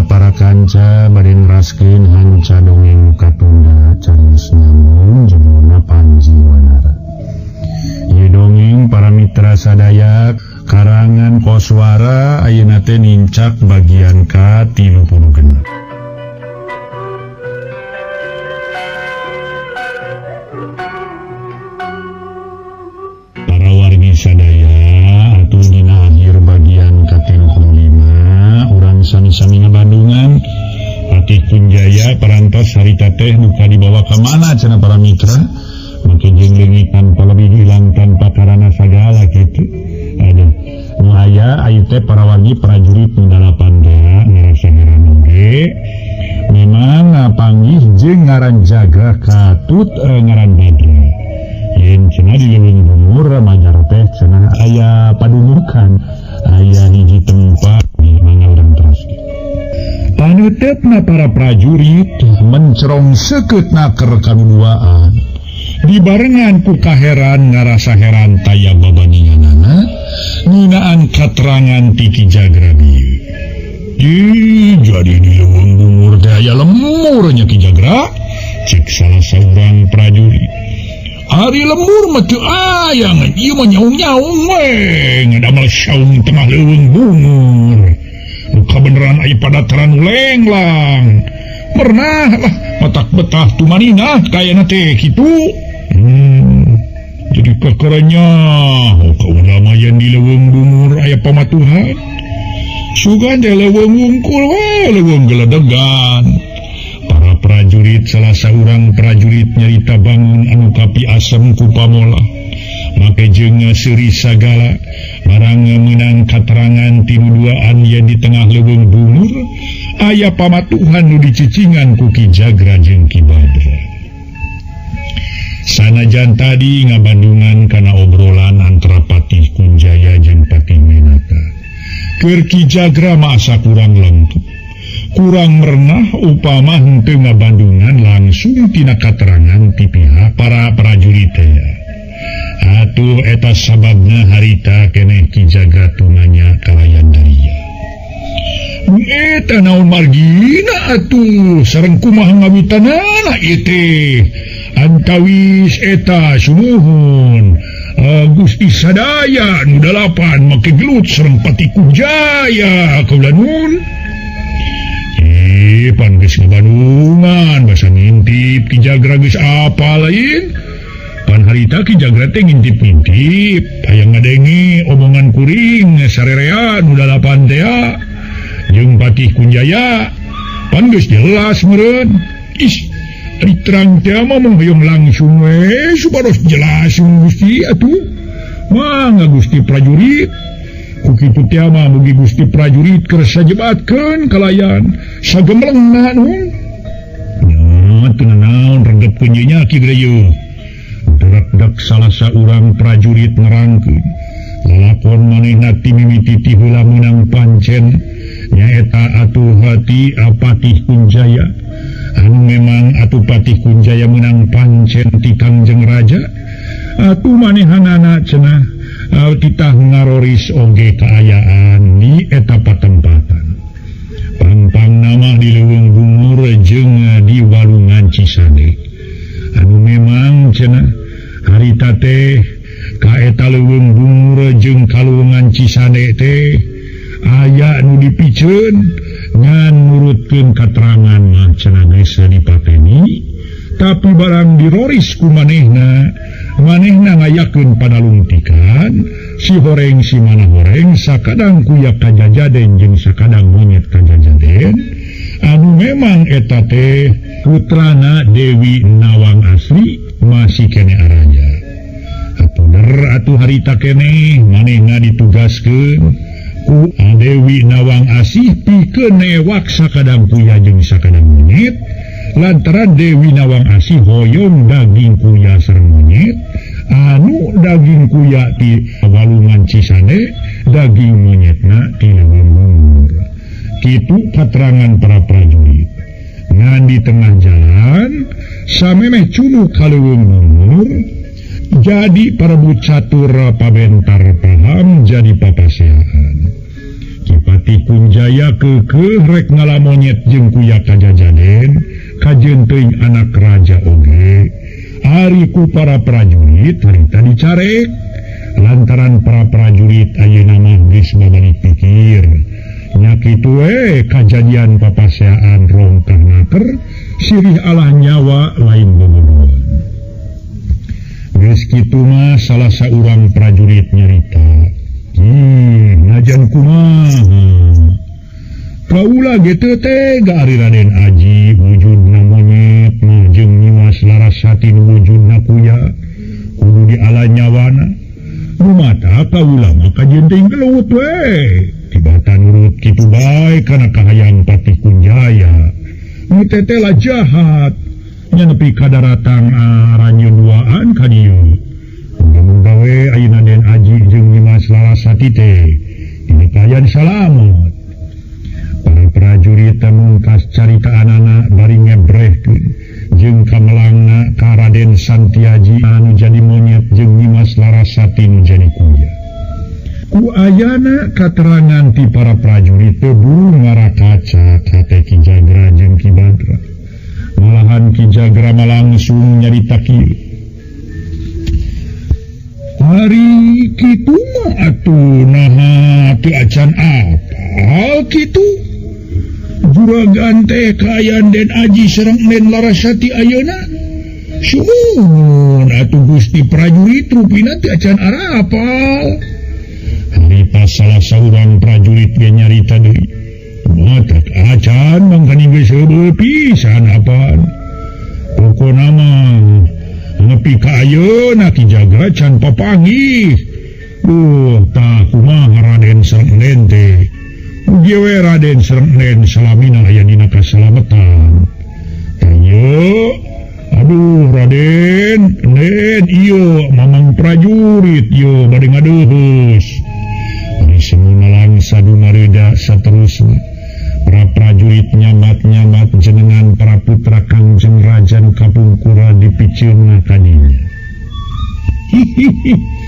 mitra para kanca bade neraskeun hanca dongeng katunda carios nyambung judulna Panji Wanara. Ieu dongeng para mitra sadaya karangan Koswara ayeuna teh nincak bagian ka-36. Para wargi sadaya atuh dina akhir bagian ka-35 urang sami-sami ngabandungan Patih Kunjaya parantos harita teh duka dibawa ka mana cenah para mitra make jeung leungit tanpa lebih hilang tanpa karana sagala kitu. Aduh, nu aya ayeuna teh para wargi prajurit nu dalapan teh ngarasa heran oge memang panggih jeung ngaran Jagra katut ngaran Badra. Yen cenah di leuweung bungur majar teh cenah aya padumukan aya hiji tempat mangga urang teraskeun. Panutetna para prajurit mencerong seukeut naker kaduduaan dibarengan ku kaheran ngarasa heran taya babandinganana nginaan katerangan ti Ki Jagra bieu. Ih, jadi di leuweung bungur teh aya lemur nya Ki Jagra, cek salah saurang prajurit. Ari lemur mah teu aya ngan ieu mah nyaung-nyaung we ngadamel saung tengah leuweung bungur. Nu kabeneran aya padataran lenglang. Pernah lah matak betah tumaninah kayana teh kitu. Jadi kekerenya oh kaulama yen di leuweung bungur aya pamatuhan. Sugan teh leuweung wungkul we leuweung geledegan. Para prajurit salah saurang prajurit nyarita bangun anu kapi asem ku pamola. Make jeung seuri sagala barang meunang katerangan ti nu duaan yen di tengah leuweung bungur aya pamatuhan nu dicicingan ku Ki Jagra jeung Ki Badra. Sanajan tadi ngabandungan kana obrolan antara Patih Kunjaya jeung Patih Menaka. Keur Ki Jagra mah asa kurang lengkap, kurang merenah upama henteu ngabandungan langsung tina katerangan ti pihak para prajurit teh. Atuh eta sababna harita keneh Ki Jagra tumanya kalayan daria. Eta naon margina atuh sareng kumaha ngawitanana ieu teh. Antawis eta sumuhun Gusti sadaya nu dalapan make gelut sareng Patih Kunjaya kaula nun. Pan geus ngabandungan basa ngintip Ki Jagra geus apa lain. Pan harita Ki Jagra teh ngintip-ngintip hayang ngadenge omongan kuring sarerea nu dalapan teh jeung Patih Kunjaya. Pan geus jelas meureun. Ih, ari terang teh mah mung hoyong langsung we supados jelas Gusti atuh. Mangga Gusti prajurit. Ku kitu teh mah mugi Gusti prajurit keur sajebatkeun kalayan sagemlengna nu. Nya teu naon regepkeun ieu nya Ki Grayu. Drak-dak salah saurang prajurit nerangkeun. Lalakon manehna ti mimiti ti heula meunang pancen nyaeta atuh hati Patih Kunjaya. Anu memang atuh Patih Kunjaya meunang pancen ti Kangjeng Raja. Atuh manehanana cenah titah ngaroris oge kaayaan di eta patempatan. Pangpang nama di leuweung bungur jeung di walungan Cisande. Anu memang cenah harita teh ka eta leuweung bungur jeung kalungan Cisande teh aya nu dipiceun ngan nurutkeun katerangan mah cenah geus dipateni, tapi barang diroris ku manehna, manehna ngayakeun padalungtikan si horeng si mana horeng sakadang kuya kajajaden jeung sakadang monyet kajajaden anu memang eta teh putrana Dewi Nawang Asri masih kene araja. Atuh der atuh harita keneh manehna ditugaskeun ku Dewi Nawang Asih pikeun newak sakadang kuya jeung sakadang monyet lantaran Dewi Nawang Asih hoyong daging kuya sareng monyet anu daging kuya ti walungan Cisande daging monyetna ti leuweung bungur. Kitu katerangan para prajurit. Ngan di tengah jalan samemeh cunu ka leuweung bungur jadi parebut catur pabentar paham jadi papaseaan. Ki Patih Kunjaya keukeuh rek ngala monyet jeung kuya kajajaden kajeun teuing anak raja oge. Ari ku para prajurit harita dicarek lantaran para prajurit ayeuna mah geus babalik pikir. Nya kitu we kajadian papaseaan rongkah naker sirih alah nyawa lain bobogohan. Geus kitu mah salah saurang prajurit nyarita. Najan kumaha kaula ge teu tega ari Raden Aji wujudna monyet mah jeung Nyimas Larasati nu wujudna kuya kudu diala nyawana. Nu mata kaula mah kajeun teuing gelut we tibatan nurut kitu bae kana kahayang Patih Kunjaya. Nu tetela jahat nya nepi ka daratang aranjeun duaan ka dieu. Muga-muga we ayeuna Den Aji jeung Nyimas Larasati teh dina kaayaan salamet. Para prajurit mungkas caritaanana bari ngebrehkeun jeung kamelangna ka Raden Santiaji anu jadi monyet jeung Nyimas Larasati nu jadi kuya. Ku ayana katerangan ti para prajurit teh buru ngarakaca kate Ki Jagra jeung Ki Badra. Malahan Ki Jagra mah langsung nyarita kieu. Hari kitu mah atuh naha teu acan apal kitu. Juragan teh kaayaan Den Aji sareng Den Larasati ayeuna. Sumuhun atuh Gusti prajurit rupina teu acan arapal. Harita salah saurang prajurit ge nyarita deui. Matak acan mangkani geus heubeul pisan apaan. Pokona mah nepi ka ayeuna Ki Jagra can papanggih. Duh, tah kumaha Raden sareng Den teh. Mugi we Raden sareng Den salamina aya dina kasalametan. Tah ieu, aduh Raden, Den ieu mamang prajurit ieu bade ngadeuheus. Ari semuna langsa dumareda saterusna. Para prajurit nyabat-nyabat jenengan para putra Kangjeng Raja nu kapungkura dipiceunna ka dinya. Hihihi.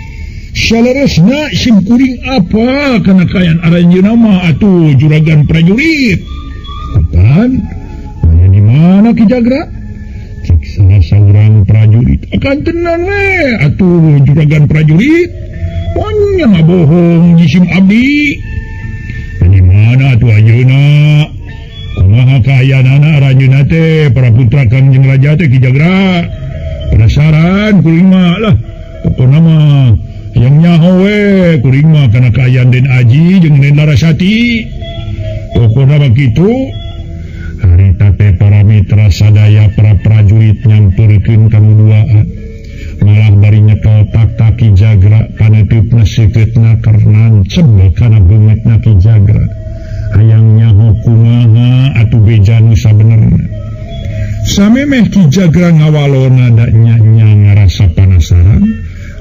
Saleresna sim kuring apa kana kaayaan aranjeunna mah atuh juragan prajurit. Kapan? Aya di mana Ki Jagra? Cek salah saurang prajurit. Akan tenang we atuh juragan prajurit. Pokona ngabohong jisim abdi. Di mana atuh ayeuna? Kumaha kaayaanana aranjeunna teh para putra Kangjeng Raja teh Ki Jagra? Penasaran kuring mah lah. Pokona mah yang nyaho we kuring mah kana kaayaan Den Aji jeung Den Larasati. Pokona mah kitu. Harita teh para mitra sadaya para prajurit nyamperkeun ka duaan. Malah bari nyekel tak Ki Jagra paneuteup seukeutna keur nancep kana beungeutna Ki Jagra. Hayang nyaho kumaha atuh beja nu sabenerna. Samemeh Ki Jagra ngawalona da nya-nya ngarasa panasaran,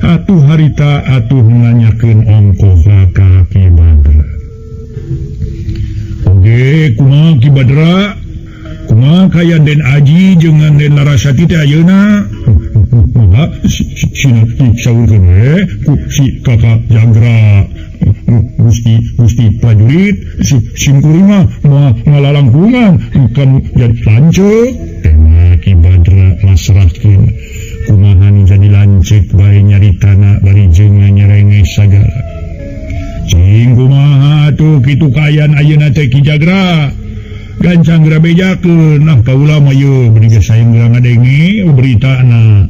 atuh harita atuh nanyakeun ongkoh ka Ki Badra. Oge kumaha Ki Badra? Kumaha kaayaan Den Aji jeung Den Larasati teh ayeuna? Sina saurkeun we ku si Kakak Jagra. Gusti prajurit si simkuring mah ngalalangkungan kan jadi lanceuk. Tema Ki Badra masrahkeun kumaha nu jadi lanceuk bae nyaritana bari jeung nyerenge sagala. Cing kumaha atuh kitu kaayaan ayeuna teh Ki Jagra? Gancang geura bejakeun. Nah kaula mah ieu beuki geus saeng geura ngadenge beritana.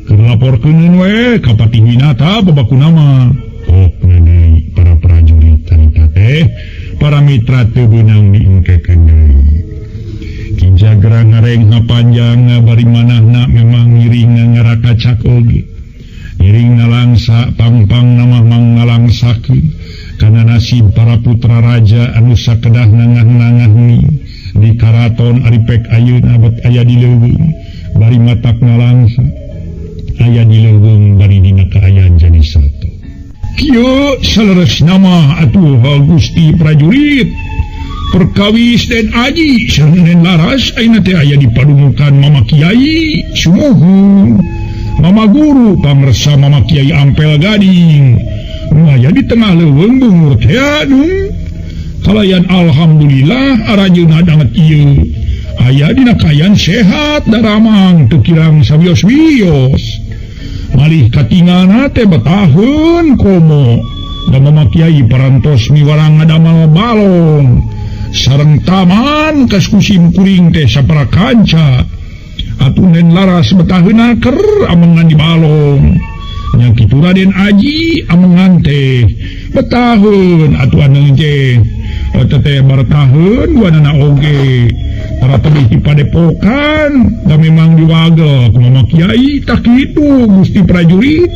Keur laporkeun we ka Patih Winata babakuna mah. Pokna deui para prajurit harita teh para mitra teu beunang diengkekeun deui. Ki Jagra ngarengha panjang bari manahna memang ngiring ngarakacak oge. Ngiring ngalangsa pangpang mah mangalangsakeun kana nasib para putra raja anu sakedah nangah-nangah ni di karaton ari pek ayeuna bet aya di leuweung bari matak ngalangsa aya di leuweung bari dina kaayaan jadi satu. Kieu saleresna mah atuh Gusti prajurit perkawis Den Aji sareng Den Laras ayeuna teh aya di padumukan Mama Kiai sumuhun Mama Guru pangresa Mama Kiai Ampel Gading nu aya di tengah leuweung bungur teh aduh. Kalayan alhamdulillah aranjeunna danget ieu. Aya dina kaayaan sehat daramang teu kirang sawios-wios. Malih katinggalna teh betaheun komo. Da Mama Kiai parantos miwarang ngadamel balong. Sareng taman kas kusim kuring teh sapara kanca. Atuh Nen Laras betaheunna ker amengan di balong. Nya kitu Raden Aji amengan teh betaheun atuh anu teh. Teh bartaheun duanana oge. Para tebih di padepokan da memang diwagel ku Mama Kiai tah kitu Gusti prajurit.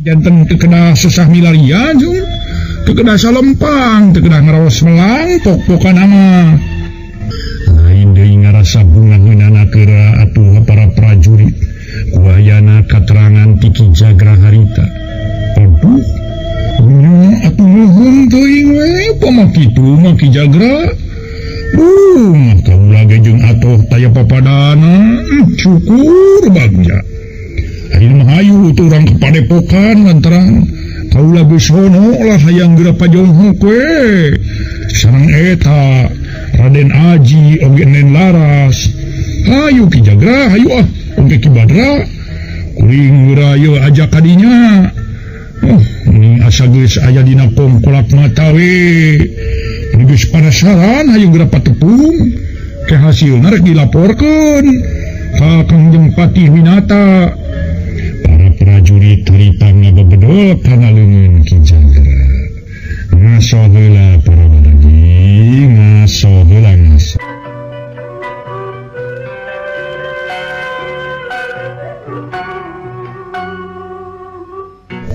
Janten teu kena sesah milarian jung. Teu kena salempang, teu kena ngaraos melang pok-pokan mah. Lain deui ngarasa bungaheunana keura atuh para prajurit. Kuayana katerangan ti Ki Jagra harita. Aduh, nya atuh nuhun teuing we pama kitu mah Ki Jagra. Kaula ge jeung atoh taya papadana, syukur bagja. Ayeuna mah hayu teu urang ka padepokan lantaran kaula geus sono lah hayang geura pajonghok we. Sareng eta Raden Aji oge Nen Laras. Hayu Ki Jagra, hayu ah oge Ki Badra. Kuring geura ieu ajak kadinya. Ini asa geus aya dina kongkolak mata we. Geus panasaran hayu geura patepung. Ke hasilna rek dilaporkeun ka Kangjeng Patih Winata. Para prajurit harita ngabebedol kana leungeun Ki Jagra. Ngaso heula para badagi, ngaso heula ngaso.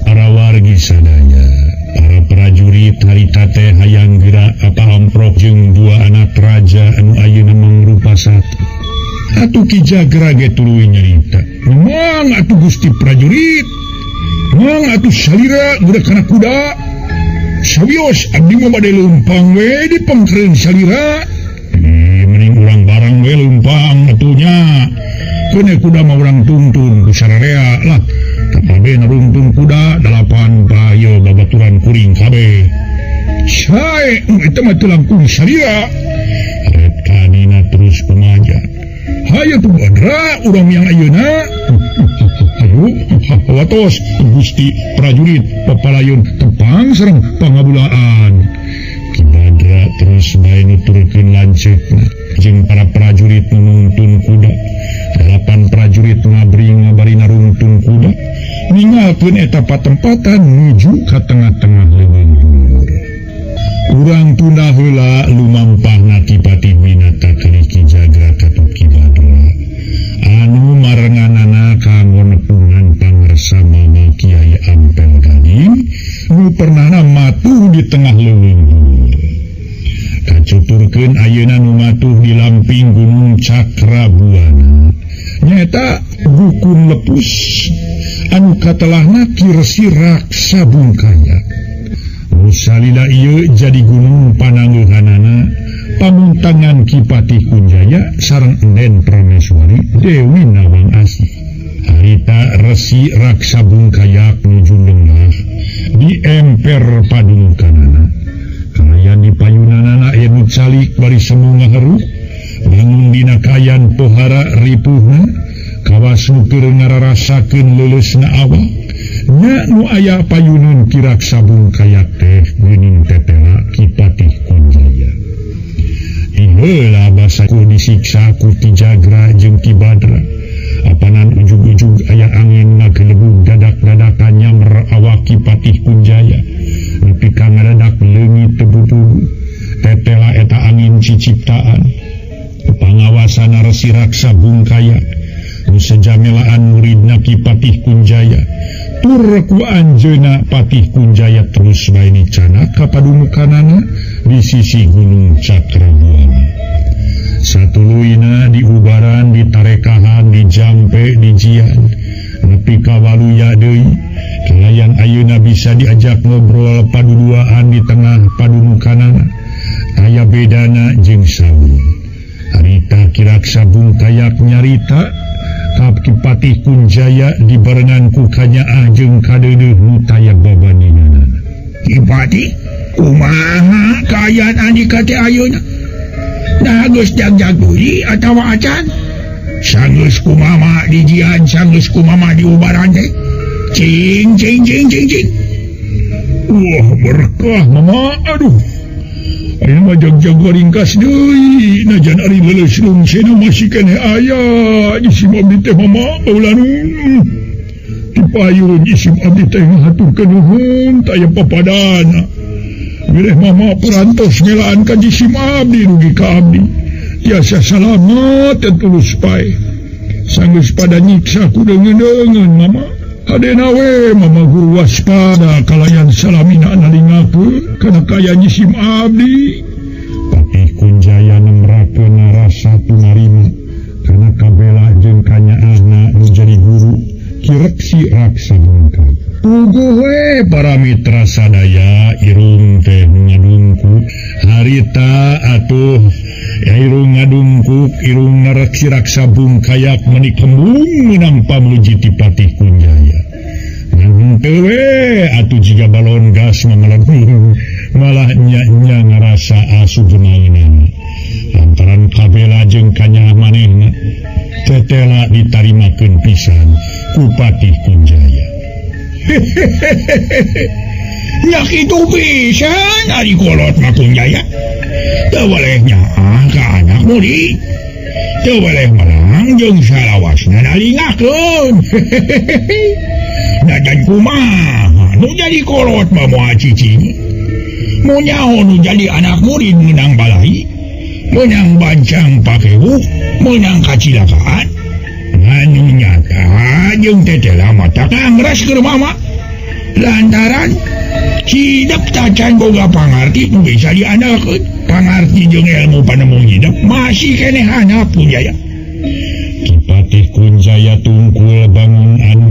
Para wargi sadaya, para prajurit harita teh hayang geura apa amprok jeung dua anak raja anu ayeuna mangrupa satu. Atuh Ki Jagra ge tuluy nyarita. Memang atuh Gusti prajurit, memang atuh salira geura kana kuda. Sawios abdi mah bade leumpang we di pengkreun salira. Mending urang barang we leumpang atuh nya. Keun kuda mah urang tungtun ku sararea lah. Kabeh naruntun kuda dalapan payo babaturan kuring kabeh. Sae eta mah teu langkung salira. Rek kanina terus kumaja. Hayu tuh Badra urang yang ayeuna. Hayu watos Gusti prajurit papalayun tepang sareng pangabulaan. Ki Badra terus bae nuturkeun lanceukna jeung para prajurit nuntun kuda. Dalapan prajurit ngabring ngabari naruntun kuda. Ninggalkeun eta patempatan nuju ka tengah-tengah leuweung luhur. Urang tunda heula lumampahna Ki Patih Winata kalih Ki Jagra katut Ki Badra. Anu marenganana kanggo nepungan pangersa Mama Kiai Ampel Gading nu pernahna matuh di tengah leuweung luhur. Kacuturkeun ayeuna nu matuh di lamping Gunung Cakrabuana. Nyaeta Gukun Lepus anu katelahna Ki Resi Raksa Bungkaya. Salila ieu jadi gunung panangguhanana pamuntangan Ki Patih Kunjaya sareng Enden Prameswari Dewi Nawang Asih. Harita Resi Raksa Bungkayak nuju lenggah di emper padungkanana. Kalayan di payunanana aya nu calik bari semu ngaheruh bangun dina kayan pohara ripuhna kawas nu keur ngararasakeun leuleusna awak. Nya nu aya payunun Ki Raksa Bungkayak teh geuning tetela Ki Patih Kunjaya. Iheula basa ku disiksa ku Ki Jagra jeung Ki Badra. Apanan ujug-ujug aya angin ngagelebug dadak-dadakan nyamber awak Ki Patih Kunjaya. Nepi ka ngadadak leungit teu butuh. Tetela eta angin ciciptaan. Pangawasana Resi Raksa Bungkayak. Nu sejamelaan muridna Ki Patih Kunjaya. Tur ku anjeunna Patih Kunjaya terus bae nicana ka padumukanana di sisi Gunung Cakrabuana. Satuluyna diubaran, ditarekahan, dijampe, dijian nepi ka waluya deui. Kalayan ayeuna bisa diajak ngobrol paduduaan di tengah padumukanana. Aya bedana jeung saun. Harita Ki Raksa Bungkayak nyarita Ki Patih Kunjaya dibarengan ku kanyaah jeung kadeudeuh nu taya babandinganana. Ki Patih, Kumaha kaayaan Andika teh ayeuna? Nah geus jagjag deui atawa acan? Sanggeus kumama dijian, sanggeus kumama diubaran teh. Cing cing cing cing cing. Wah berkah mama, aduh. Ayeuna mah jagjag ringkas deui, najan ari leuleus lungsena masih keneh aya jisim abdi teh mama baheula nu. Dipayun jisim abdi teh ngahaturkeun nuhun taya papadana. Bilih mama perantos ngelaan ka jisim abdi rugi ka abdi. Tiasa salamat dan tulus pae. Sanggeus pada nyiksa ku deungeun-deungeun mama. Hadena we mama guru waspada kalayan salamina nalingakeun kana kaya jisim abdi. Patih Kunjaya nemrakeun rasa tunarima kana kabela jeung kanyaahna nu jadi guru Ki Reksi Raksa Bungkay. Puguh we para mitra sadaya irung teh ngadungkuk harita atuh irung ngadungkuk irung Reksi Raksa Bungkayak meuni kembung meunang pamuji ti Patih Kunjaya. Ngan henteu we atuh jiga balon gas mangalembung malah nya-nya ngarasa asup geunangeunana. Lantaran kabela jeung kanyaah manehna tetela ditarimakeun pisan ku Patih Kunjaya. Nya kitu pisan ari kolot mah Kunjaya. Teu boleh nyaah ka anak murid. Teu boleh melang jeung salawasna nalingakeun. Najan kumaha nu jadi kolot mah moal cicing. Mu nyaho nu jadi anak murid meunang balai, meunang bancang pakewuh, meunang kacilakaan. Anu nyata jeung tetela mata kangras keur mama. Lantaran hidep tacan boga pangarti nu bisa diandalkeun. Pangarti jeung ilmu panemu hidep masih keneh handap Kunjaya. Ki Patih Kunjaya tungkul bangun anu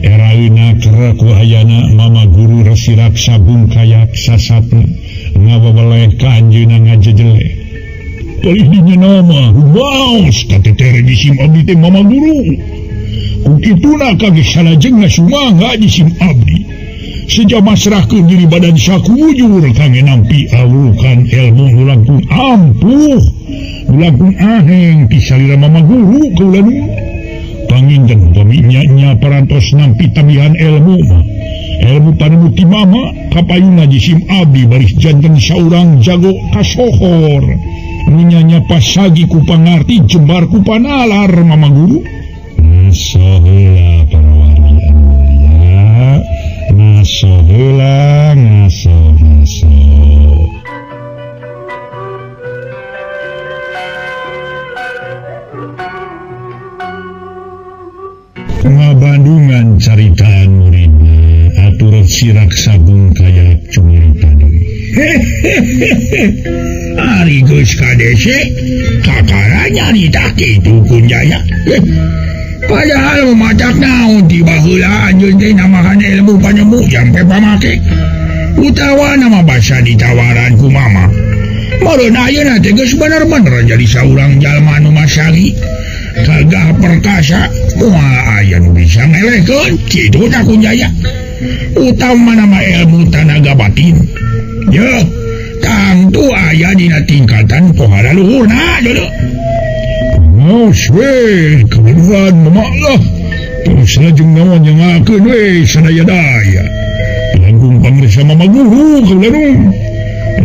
eraeuna keur ku ayana mama guru Resi Raksa Bungkayak sasatna ngawaweleh ka anjeunna ngajejele. Palih dinya nama rumaos katetere jisim abdi teh mama guru. Ku kituna kage salajengna sumangga jisim abdi. Seja masrahkeun diri badan sakujur kangge nampi awukan ilmu nu langkung ampuh, nu langkung aheng ti salira mama guru kaula nu. Panginten upami nya-nya parantos nampi tambihan ilmu mah. Ilmu panemu ti mama kapayuna jisim abdi baris janten saurang jago kasohor. Nunyanya pasagi ku pangarti jembar ku panalar mama guru. Ngaso heula para wargi anu mulia. Ngaso heula ngaso ngaso. Ngabandungan caritaan muridna atur si Raksa Bungkayak cumarita deui. Ari geus kadese kakara nyarita kitu Kunjaya. Padahal matak naon ti baheula anjeun teh namahan ilmu panemu jampe pamake. Utawa nama basa ditawaran ku mama. Meureun ayeuna teh geus bener-bener jadi saurang jalma anu masagi. Gagah perkasa moal aya nu bisa ngelehkeun kitu tah Kunjaya. Utama nama ilmu tanaga batin. Yeuh, tangtu aya dina tingkatan pohara luhurna deuleu. Mos we kabeneran mama lah. Terus lajeng naon nyangakeun we sadaya-daya. Langkung pangresa mama guru kaula nu.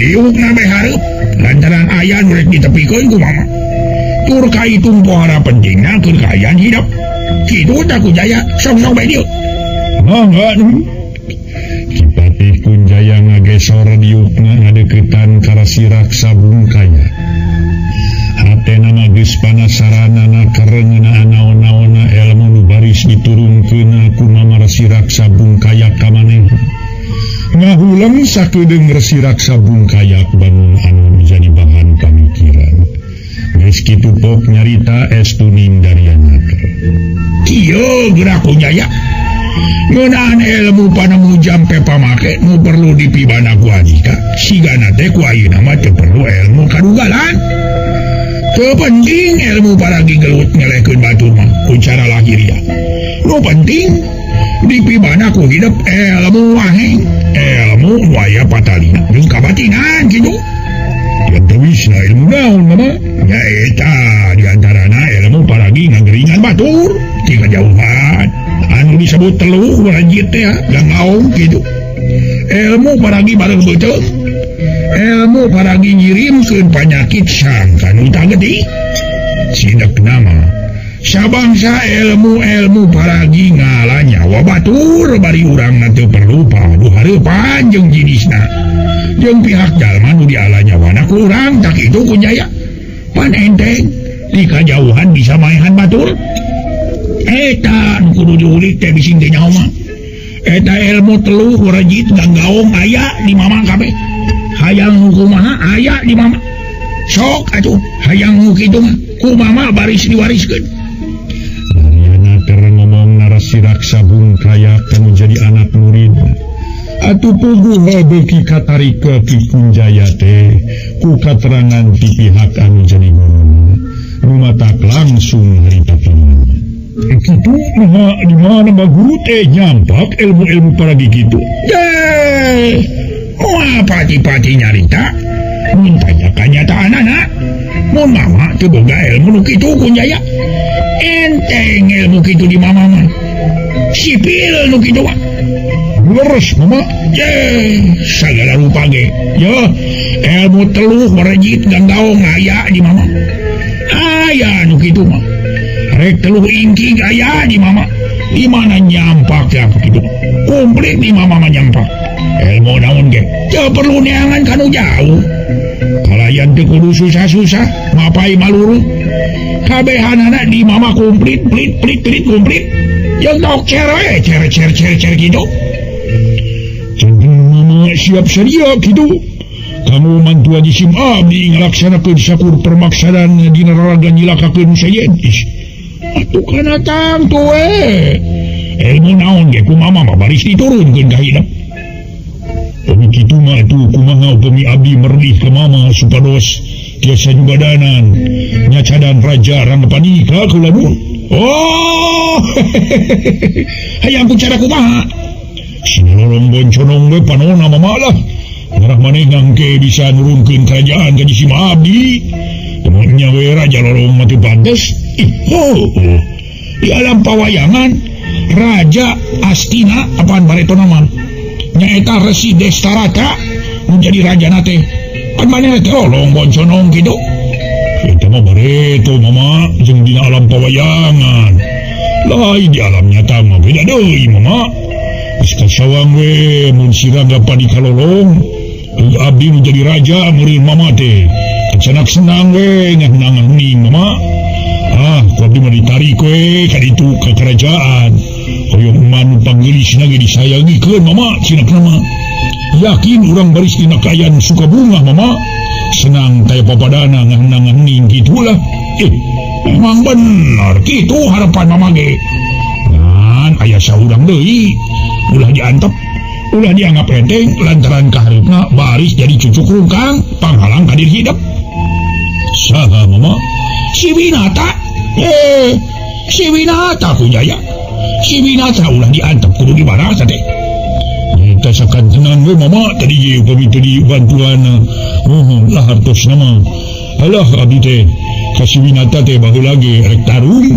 Diukna bae hareup lantaran aya nu rek ditepikeun ku mama. Tur kaitung pohara pentingna keur kaayaan hidup. Kitu tah Kunjaya, sok-sok bae dieu. Mangga nu. Ki Patih Kunjaya ngagesor diukna ngadeuketan ka Resi Raksa Bungkaya. Hatena mah geus panasaranana kareungeunaan naon-naonna ilmu nu baris diturunkeun ku mama Resi Raksa Bungkayak ka manehna. Ngahuleng sakedeung Resi Raksa Bungkayak bangun anu jadi bahan pamikiran. Geus kitu pok nyarita estuning darianaker. Kieu geura Kunjaya. Ngeunaan ilmu panemu jampe pamake nu perlu dipibana ku Andika, sigana teh ku ayeuna mah teu perlu ilmu kadugalan. Teu penting ilmu paragi gelut ngelehkeun batur mah ku cara lahiriah. Nu penting dipibana ku hidup ilmu aheng, ilmu nu aya patalina jeung kabar kebatinan kitu. Diantawisna ilmu naon mama? Nyaeta diantarana ilmu paragi ngageringan batur ti kajauhan. Anu disebut teluh warajit teh gangaong kitu. Ilmu paragi bareng beuteung. Ilmu paragi ngirimkeun panyakit sangka nu tageti. Sidak nama sabangsa ilmu-ilmu paragi ngala nyawa batur bari urang teu perlu padu hareupan jeung jinisna. Jeung pihak jalma nu diala nyawana ku urang tak itu Kunjaya. Pan enteng di kajauhan bisa maehan batur. Eta nu kudu diulik teh bising teh nyaho mah. Eta ilmu teluh warajit ganggaong aya di mama kabeh. Hayang nu kumaha aya di mama. Sok atuh hayang nu kitu mah ku mama baris diwariskeun. Dariana keur ngomong narasi raksa bungkayak anu jadi anak murid. Atuh puguh beuki katarik ke Ki Kunjaya teh ku katerangan ti pihak anu jadi guru. Nu matak langsung harita paman. Kitu mah di mana mah guru teh nyampak ilmu-ilmu paragi kitu. Deh, moal pati-pati nyarita mun tanya kanyataanana. Mun mama teu boga ilmu nu kitu Kunjaya. Enteng ilmu kitu di mama mah. Sipil nu kitu mah. Leres mama. Ye, sagala rupa ge. Yo, ilmu teluh warajit ganggaong aya di mama. Aya nu kitu mah. Rek teluh ingking aya di mama. Di mana nyampak ya kitu. Komplit di mama mah nyampak. Ilmu naon ge? Teu perlu neangan kanu jauh. Kalayan teu kudu susah-susah, mapai maluru. Kabehanana di mama komplit, plit plit plit komplit. Jeung tok cere cere cere cere cere kitu. Jangan mama siap sedia kitu. Kamu mantua jisim abdi ngalaksanakeun sakur permaksadan dina raraga nyilakakeun sejen. Ih, atuh kana tangtu we. Ilmu naon ge ku mama mah baris diturunkeun ka hidep. Upami kitu mah atuh kumaha upami abdi merdih ka mama supados tiasa nyubadanan nyacadan raja Rangapanika kula nu. Oh, hayang ku cara kumaha? Sinalolong bonconong we panona mama lah. Ngarah maneh ngangke bisa nurunkeun kerajaan ka jisim abdi. Temunya we raja lolong mah teu pantes. Ih, oh, oh. Di alam pawayangan Raja Astina apaan baretona mah? Nyaeta Resi Destarata menjadi raja nate. Pan maneh teh lolong bonconong kitu. Eta mah bareto mama jeung dina alam pawayangan. Lain di alam nyata mah beda deui mama. Geus kasawang we mun si Rangga Padika lolong, abdi nu jadi raja meureun mama teh. Sanak senang we ngangan hening mama. Ah, ku abdi mah ditarik we ka ditu ka kerajaan. Hoyong manu panggelisna ge disayangikeun mama cenah mah. Yakin urang baris dina kaayaan Sukabunga mama. Senang taya papadana ngangan hening kitulah. Memang bener kitu harapan mama ge. Ngan aya saurang deui ulah diantep, ulah dianggap enteng lantaran kaharepna baris jadi cucuk rungkang panghalang kadir hidep. Saha mama? Si Winata. Si Winata Kunjaya. Si Winata ulah diantep kudu dibarasa teh. Minta sakantenan we mama tadi ge upami teu dibantuan. Lah hartosna mah. Alah abdi teh ka si Winata teh baheula ge rek tarung.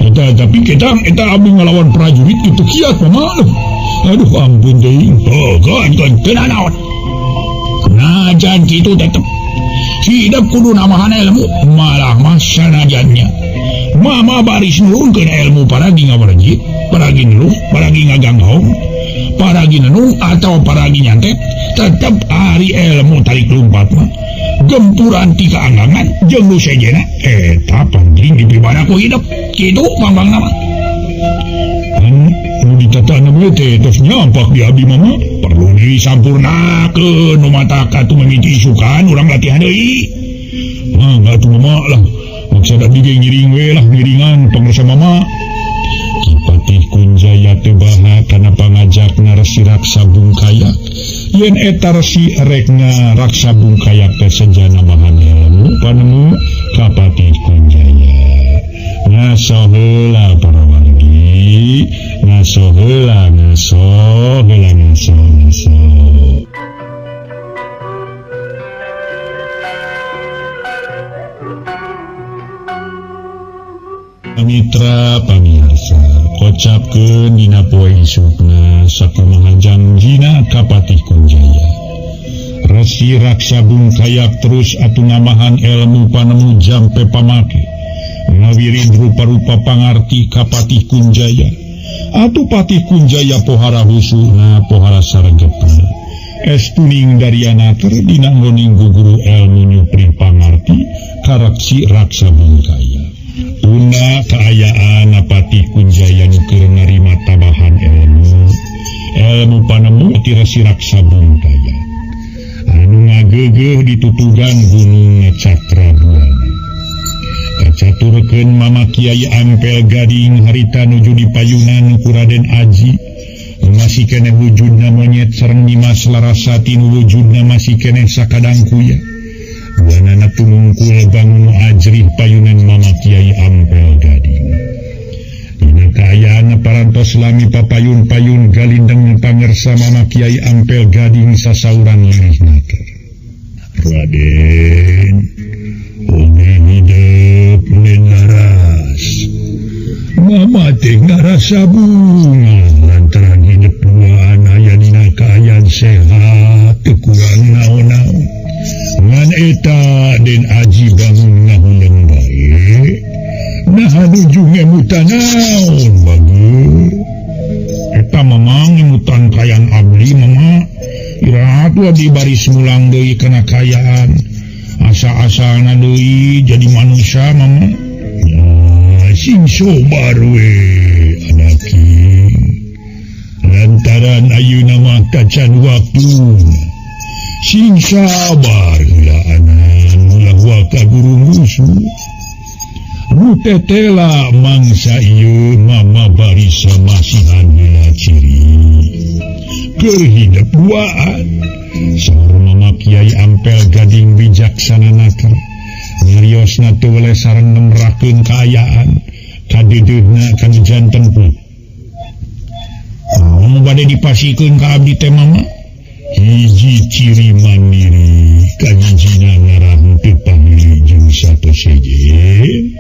Eta tapi ketang eta abdi ngalawan prajurit kitu kiat mama. Aduh ampun deui. Oh, kan teu nanaon. Najan kitu tetep hidup kudu namahan ilmu malah mah sanajannya. Mama baris nurunkeun ilmu paragi ngawarjit, paragi neluh, paragi ngaganghong, paragi nenung atau paragi nyantet, tetep ari ilmu tarik lumpat mah. Gempuran ti kaanggangan jeung nu sejenna eta panjing dipibana ku hidup. Kitu pambangna mah. Nu ditatana we teh tos nyampak di abdi mama. Perlu disampurnakeun nu mata katu mimiti isukan urang latihan deui. Mangga atuh mama lah. Maksud abdi ge ngiring we lah ngiringan pangrasa mama. Ki Patih Kunjaya teu baha kana pangajakna Resi Raksa Bungkaya. Yen eta resi rekna Raksa Bungkaya teh senjana mahan ilmu panemu ka Patih Kunjaya. Ngaso heula para wargi, ngaso heula, ngaso heula, ngaso, ngaso. Mitra pamirsa kocapkeun dina poe isukna sakumaha janjina ka Patih Kunjaya. Resi Raksa Bungkayak terus atuh namahan ilmu panemu jampe pamake ngawirid rupa-rupa pangarti ka Patih Kunjaya. Atuh Patih Kunjaya pohara husuna pohara saregepna. Estuning dariana keur dina nggoning guguru ilmu nyupri pangarti ka Resi Raksa Bungkaya. Tuna kaayaan Patih Kunjaya nu keur narima tabahan ilmu ilmu panemu ti Resi Raksa Bungkaya anu ngageugeuh ditutugan Gunung Cakrabuana. Kacaturkeun Mama Kiai Ampel Gading harita nuju dipayunan ku Raden Aji masih keneh wujudna monyet sareng Nyimas Larasati nu wujudna masih keneh sakadang kuya. Duanana tumungkul bangun ajrih payunan Mama Kiai Ampel Gading. Dina kaayaan parantos lami papayun-payun galindeng pangersa Mama Kiai Ampel Gading sasauran lirihna teh. Raden, oge hidep laras. Mama teh ngarasa bunga lantaran hidep duaan aya dina kaayaan sehat teu kurang naon-naon. Ngan eta Den Aji bangun ngahuleng bae. Nah nuju ngemutan naon bagus. Eta mamang ngemutan kayan abdi mama. Iraha atuh abdi baris mulang deui kana kayaan. Asa-asana deui jadi manusia mama. Ya, sing sobar we anaki. Lantaran ayeuna mah tacan waktuna. Sing sabar heula anan ulah waka gurunggusu. Nu tetela mangsa ieu mama barisa masihan heula ciri. Keur hidep duaan. Saur Mama Kiai Ampel Gading bijaksana naker. Nyariosna teu weleh sareng nemrakeun kaayaan. Kadeudeuna kana janten pun. Naon bade dipasikeun ka abdi teh mama? Hiji ciri mandiri kahijina ngarah teu pamili jeung satosejen.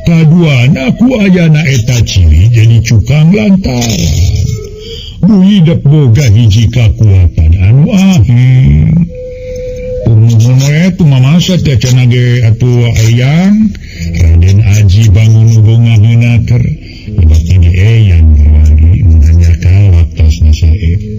Kaduana ku ayana eta ciri jadi cukang lantaran nu hidep boga hiji kakuatan anu aheng. Purnuhun we tumamasa teh cenah ge atuh ayang Raden Aji bangun bunga heunaker. Ibak tadi eyang lagi mun hanya ka waktosna sae.